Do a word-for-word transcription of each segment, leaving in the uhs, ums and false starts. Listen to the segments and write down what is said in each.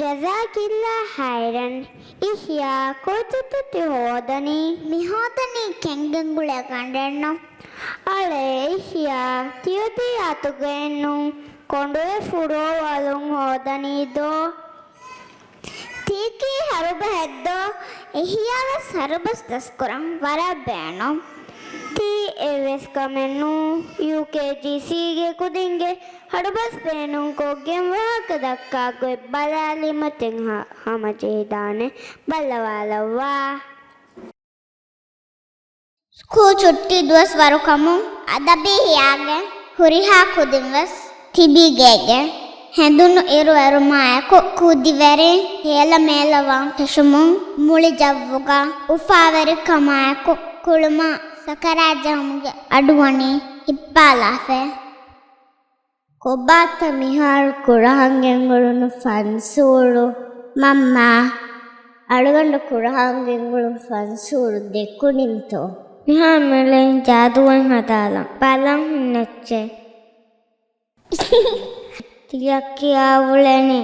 ޖަޒާކަﷲ ޚައިރަން. އިޙްޔާ، ކޯޗެއްތަ ތި ހޯދަނީ؟ މި ހޯދަނީ ކެންގެން ގުޅޭ ގަނޑެއްނު. އަޅޭ އިޙްޔާ، ތިއޮތީ އަތުގައެއްނު ކޮނޑުވެ ފުރޯވާލުން ހޯދަނީދޯ؟ ތީކީ ހަރުބަހެއްދޯ؟ އިޙްޔާވެސް ހަރުބަސް ދަސްކުރަން ވަރަށް ބޭނުން. ތީ އެއްވެސް ކަމެއްނޫ. ޔޫކޭޖީސީގެ ކުދިންގެ ހަރުބަސް ބޭނުންކޮށްގެން ވާހަކަ ދައްކާ ގޮތް ބަލާލީމަ ތިން ހަ-، ހަމަޖެހިދާނެ. ބައްލަވާލައްވާ. ސްކޫލް ޗުއްޓީ ދުވަސްވަރުކަމުން އަދަބީ ހިޔާގެން ހުރިހާ ކުދިން ވެސް ތިބީ ގޭގެ. ހެނދުނު އިރު އެރުމާއެކު ކުދިވެރިން ހޭލަމޭލަވާން ފެށުމުން މުޅި ޖައްވުގަ އުފާވެރިކަމާއެކު ކުޅުމާ ސަކަރާތް ޖެހުމުގެ އަޑު ވަނީ ހިއްޕާލާފަ. ކޮބާތަ މިހާރު ކުރަހަން ގެންގުޅުނު ފަންސޫރު؟ މަންމާ، އަޅުގަނޑު ކުރަހަން ގެންގުޅުނު ފަންސޫރު ދެކުނިންތޯ؟ މިހާރު މިއުޅެނީ ޖާދޫއެއް ހަދާލަން. ބަލަން ހުންނައްޗޭ. ތިޔަ ކިޔާ އުޅެނީ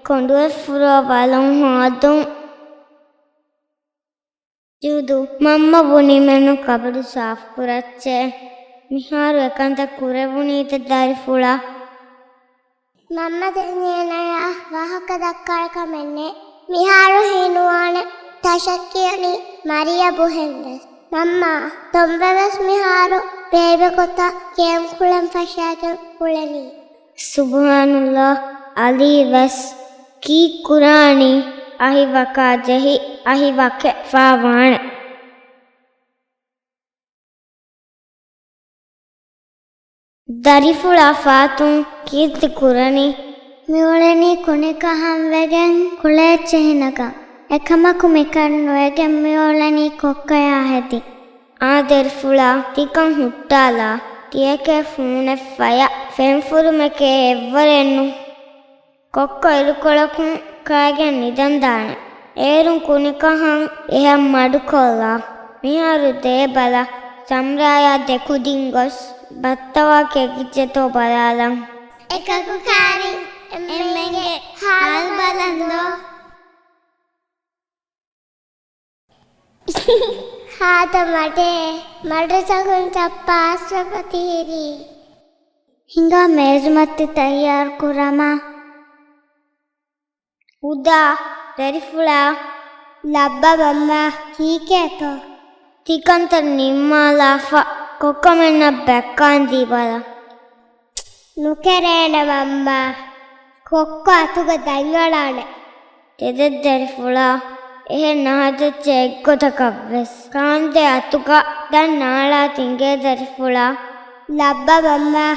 ކޮނޑުވެސް ފުރޯ ބަލުން ހޯދުން. ޖޫދޫ، މަންމަ ބުނީމެއްނު ކަބަޑު ސާފުކުރައްޗޭ. މިހާރު އެކަންތައް ކުރެވުނީތަ ދަރިފުޅާ؟ މަންމަ ދެން އޭނަޔާ ވާހަކަ ދައްކާ ކަމެއް ނެތް. މިހާރު ހީނުވާނެ ތަށަށް ކިޔަނީ މަރިޔަބުހެން ވެސް. މަންމާ، ތޮންބެ ވެސް މިހާރު ބޭބެ ގޮތަށް ގޭމް ކުޅެން ފަށާގެން އުޅެނީ. ސުބްޙާނަﷲ، އަލީ ވެސް ކީއްކުރާނީ؟ އަހިވަކާ ޖެހި އަހިވަކެއް ފާވާނެ. ދަރިފުޅާ ފާތުން ކީއްތި ކުރަނީ؟ މިއުޅެނީ ކުނިކަހަން ވެގެން ކުޅޭ ޖެހި ނަގަން. އެކަމަކު މިކަން ނުވެގެން މިއުޅެނީ ކޮއްކޮޔާ ހެދި. އާ ދަރިފުޅާ، ތިކަން ހުއްޓާލާ. ތިޔަކޭ ފޫނެއް ފަޔަށް ފެންފުރުމެކޭ އެއްވަރެއްނު. ކޮއްކޮ އިރުކޮޅަކުން ކާގެން ނިދަން ދާނެ. އޭރުން ކުނިކަހަން އެހެން މަޑުކޮށްލާ. މިހާރު ދޭބަލަ ސަމްރާޔާ ދެކުދިން ގޮސް ބައްތަވާ ކެކިއްޖެތޯ ބަލާލަން. އެކަކު ކާރި، އެންމެންގެ ހާލު ބަލަން ދޯ. ހާދަ މަޑޭ، މަޑުތަކުން ޗައްޕާ އަސްވެފަ ތިހިރީ. ހިނގާ މޭޒުމަތި ތައްޔާރު ކުރަމާ. ހުދާ، ދަރިފުޅާ. ލައްބަ މަންމާ، ކީކޭތޯ؟ ތިކަންތައް ނިންމާލާފަ، ކޮއްކޮމެންނަށް ބައްކާން ދީބަލަ. ނުކެރޭނެ މަންމާ، ކޮއްކޮ އަތުގަ ދަތްއަޅާނެ. ތެދެއް ދަރިފުޅާ، އެހެން ނަހަދައްޗޭ އެއްގޮތަކަށްވެސް. ކާންދޭ އަތުގަ ދަތް ނާޅާ ތިނގޭ ދަރިފުޅާ. ލައްބަ މަންމާ.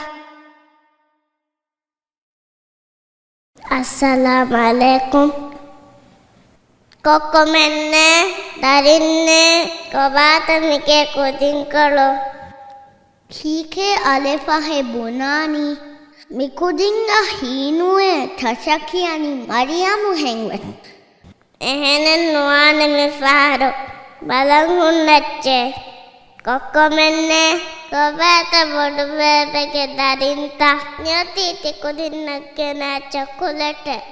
އައްސަލާމް ޢަލައިކުމް. ކޮއްކޮމެންނޭ، ދަރިންނޭ، ކޮބާތަ މިކޭ ކުދިންކޮޅު؟ ކީކޭ އަލެފަހެ ބުނާނީ؟ މިކުދިންގަ ހީނުވޭ ތަށަކިޔަނީ މަރިޔަމު ހެންވެ. އެހެނެއް ނުވާނެ މިފަހަރު. ބަލަން ހުންނައްޗޭ. ކޮއްކޮމެންނޭ، ކޮބާތަ ބޮޑުބޭބެގެ ދަރިންތަ؟ މިއޮތީ ތިކުދިންނަށް ގެނައި ޗޮކުލެޓެއް.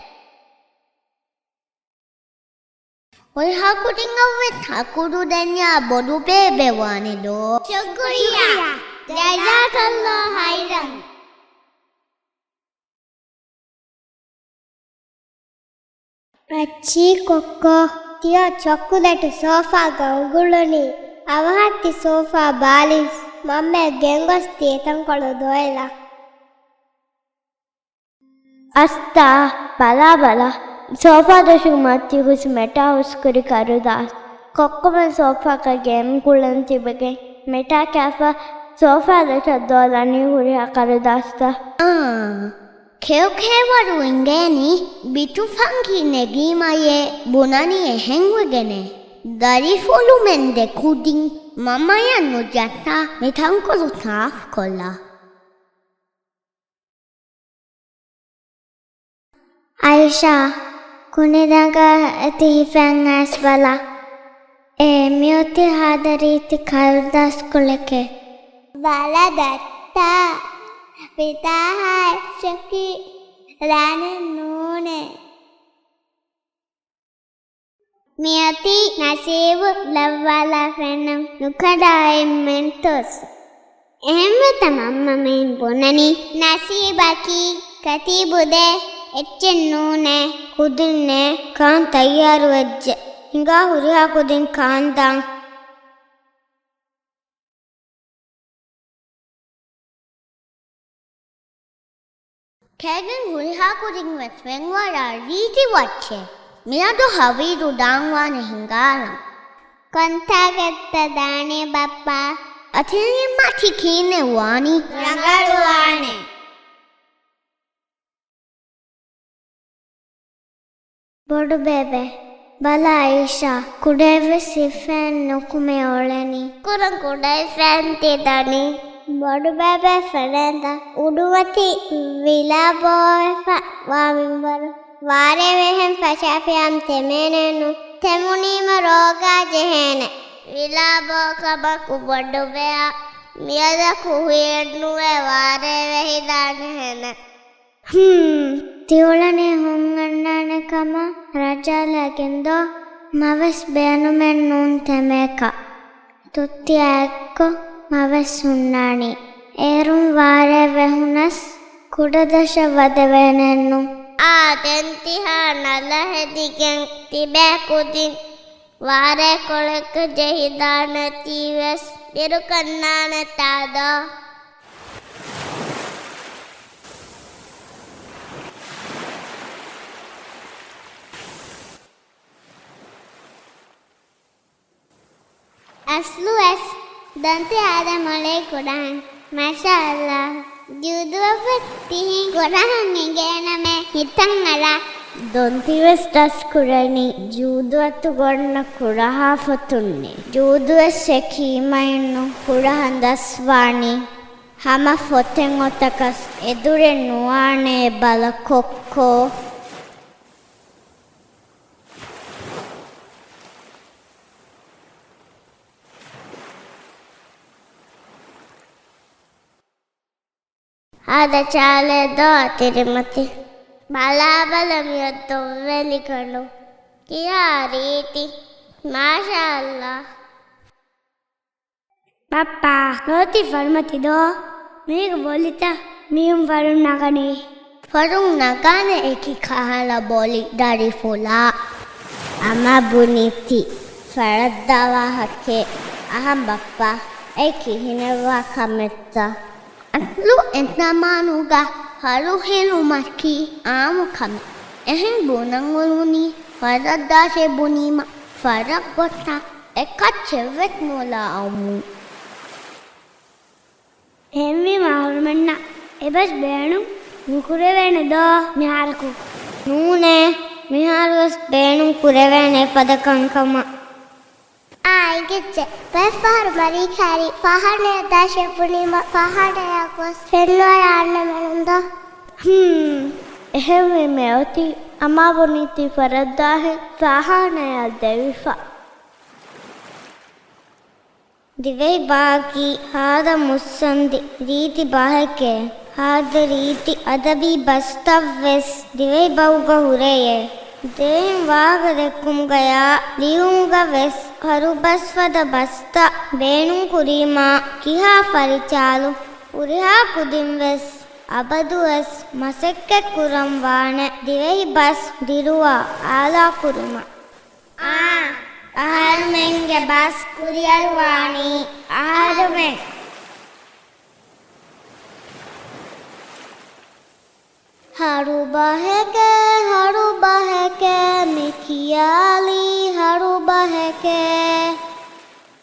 ހުރިހާ ކުދިންނަށްވެސް ހަކުރު ދެންޏާ ބޮޑުބޭބެ ވާނެ ދޯ. ޝުކުރިއްޔާ. ޖަޒާކަﷲ ޚައިރަން. އައްޗީ ކޮއްކޮ، ތިޔަ ޗޮކުލެޓު ސޯފާގަ އުގުޅުނީ. އަވަހަށް ތި ސޯފާ ބާލިސް މަންމައަށް ގެންގޮސް ތި އެތަންކޮޅު ދޮއެލަ. އަސްތާ، ބަލާ ބަލާ، ސޯފާ ދޮށުގެ މަތި ހުސް މެޓާ ހުސްކުރި ކަރުދާސް. ކޮއްކޮމެން ސޯފާގަ ގޭމް ކުޅެން ތިބެގެން މެޓާ ކާފަ ސޯފާ ދޮށަށް ދޯލަނީ ހުރިހާ ކަރުދާސްތައް. އާ، ކެޔޮ ކެޔޮވަރު އިނގޭނީ ބިތުފަންކި ނެގީމަޔޭ ބުނަނީ އެހެންވެގެނޭ. ދަރިފުޅުމެން ދެ ކުދިން މަމަޔަށް ނުޖައްސާ މިތަންކޮޅު ސާފުކޮށްލާ. އައިޝާ، ކުނިދަނގަ އެތި ހިފެން އައިސް ބަލާ. އޭ މިއޮތީ ހާދަ ރީތި ކަރުދާސް ކުޅެކޭ. ބަލަ ދައްތާ، ފިތާހާ އެއްޗަކީ ރާނެއް ނޫނޭ. މިއޮތީ ނަސީބު ލައްވާލާ ފެންނަން ނުކަނޑާ އެއްމެންތޯސް. އެހެންވެތަ މަންމަ މިއިން ބުނަނީ ނަސީބަކީ ކަތީބުދޭ އެއްޗެއް ނޫނޭ. ކުދިންނޭ ކާން ތައްޔާރުވެއްޖެ. ހިނގާ ހުރިހާ ކުދިން ކާންދާން. ކޭގެން ހުރިހާ ކުދިން ވެސް ފެންވަރާ ރީތި ވައްޗެއް. މިއަދު ހަވީރު ދާންވާނެ ހިނގާރަން. ކޮންތާކަށްތަ ދާނީ ބައްޕާ؟ އަތިރިމަތި ކީނެއް ވާނީ؟ ރަނގަޅުވާނެ. ބޮޑުބޭބެ، ބަލަ އައިޝާ، ކުޑައެއްވެސް ހިފައެއް ނުކުމެ އުޅެނީ. ކުރަން ކުޑައި ފެން ތި ދަނީ. ބޮޑުބޭބެ ފެނޭތަ އުޑުމަތި ވިލާ ބޯވެފަ ވާ މިންވަރު. ވާރޭ ވެހެން ފަށާފިޔާމް ތެމޭނެއްނު. ތެމުނީމަ ރޯގާ ޖެހޭނެ. ވިލާ ބޯ ކަމަކު ބޮޑުބެއަށް މިއަދަކު ހުއެއްނުވެ ވާރޭ ވެހިދާނެހެނެ. ހުން، ތިއުޅެނީ ހުން އަންނާނެ ކަމަށް ރަޖާލާގެން ދޯ؟ މަވެސް ބޭނުމެއް ނޫން ތެމޭކަށް. ތުއްތިއާ އެއްކޮށް މަވެސް ހުންނާނީ. އޭރުން ވާރޭ ވެހުނަސް ކުޑަދަށަށް ވަދެވޭނެއްނު. އާ، ދެން ތިހާ ނަލަ ހެދިގެން ތިބޭ ކުދިން. ވާރޭ ކޮޅެއްގަ ޖެހިދާނެތީވެސް ބިރުކަންނާނެތާ ދޯ؟ އަސްލުވެސް ދޮންތި އާދެ މޮޅީ ކުޑަހަން. މާޝާﷲ. ޖޫދުއަށްވެސް ތިހިން ކުޑަހަން އެނގޭނަމޭ ހިތަށް އަރާ. ދޮންތިވެސް ޓަސް ކުރަނީ ޖޫދުއަތުގަ އޮންނަ ކުޑަހާ ފޮތުންނޭ. ޖޫދުވެސް އެކީމައެއްނު ކުޑަހަން ދަސްވާނީ. ހަމަ ފޮތެއް އޮތަކަސް އެދުރެއް ނުވާނޭ ބަލަ ކޮއްކޯ. ހާދަ ޗާލޭ ދޯ އަތިރިމަތި. ބަލާބަލަ މިއޮތް ދޮށްވެލިގަނޑު. ކިހާ ރީތި. މާޝާﷲ. ބައްޕާ، ނުވަތި ފަރުމަތި ދޯ؟ މީގަ ބޮލިތަ؟ މީހުން ފަރުން ނަގަނީ. ފަރުން ނަގާނެ އެކި ކަހަލަ ބޮލި ދަރިފުޅާ. އަމާ ބުނީތީ ފަރައްދާ ވާހަކައެއް. އަހަން ބައްޕާ، އެ ކިހިނެއްވާ ކަމެއްތަ؟ އަސްލު އެ ޒަމާނުގަ ފަރު ހިލުމަކީ އާއްމު ކަމެއް. އެހެން ބުނަން އުޅުނީ ފަރައްދާށޭ ބުނީމަ ފަރަށް ގޮތަށް އެކައްޗެއްވެސް ނުލާ އައުމުން. އެހެންވީމަ އަހަރުމެންނަށް އެބަސް ބޭނުން ނުކުރެވޭނެ ދޯ މިހާރަކު؟ ނޫނޭ، މިހާރުވެސް ބޭނުން ކުރެވޭނެ އެފަދަ ކަންކަމަށް. އާ، އެނގިއްޖެ. ބައެއްފަހަރު މަރީކާރި ފާހާނަޔަށް ދާށޭ ބުނީމަ ފާހާނަޔަށް ގޮސް ފެންވަރާ އަންނަމެނުން ދޯ؟ ހުން، އެހެންވީމަ އޮތީ އަމާ ބުނީތީ ފަރައްދާހެން ފާހާނަޔަށް ދެވިފަ. ދިވެހި ބަހަކީ ހާދަ މުއްސަނދި ރީތި ބަހެކޭ. ހާދަ ރީތި އަދަބީ ބަސްތައްވެސް ދިވެހި ބަހުގަ ހުރެޔޭ. ދެވެހިން ވާހަކަ ދެއްކުމުގަޔާ ލިޔުމުގަ ވެސް ހަރުބަސްފަދަ ބަސްތައް ބޭނުން ކުރީމާ ކިހާ ފަރިޗާލު ހުރިހާ ކުދިން ވެސް އަބަދުވެސް މަސައްކަތް ކުރަން ވާނެ ދިވެހި ބަސް ދިރުވާ އާލާ ކުރުމަށް. އާ، އަހަރުމެންގެ ބަސް ކުރިއަރުވާނީ އަހަރުމެން. ހަރުބަހެކޭ، ހަރުބަހެކޭ، މި ކިޔާލީ ހަރުބަހެކޭ.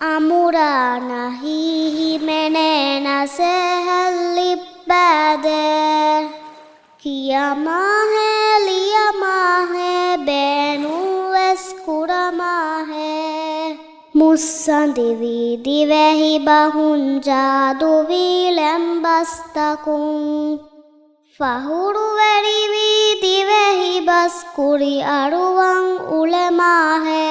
އަމުރާނަ ހީހިމެނޭ ނަސޭހަތް ލިއްބާދޭ. ކިޔަމާހޭ، ލިޔަމާހޭ، ބޭނުންވެސް ކުރަމާހޭ. މުއްސަނދިވީ ދިވެހި ބަހުން ޖާދުވީ ޅެންބަސްތަކުން. ފަހުރުވެރިވީ ދިވެހި ބަސް ކުރިއަރުވަން އުޅެމާހޭ.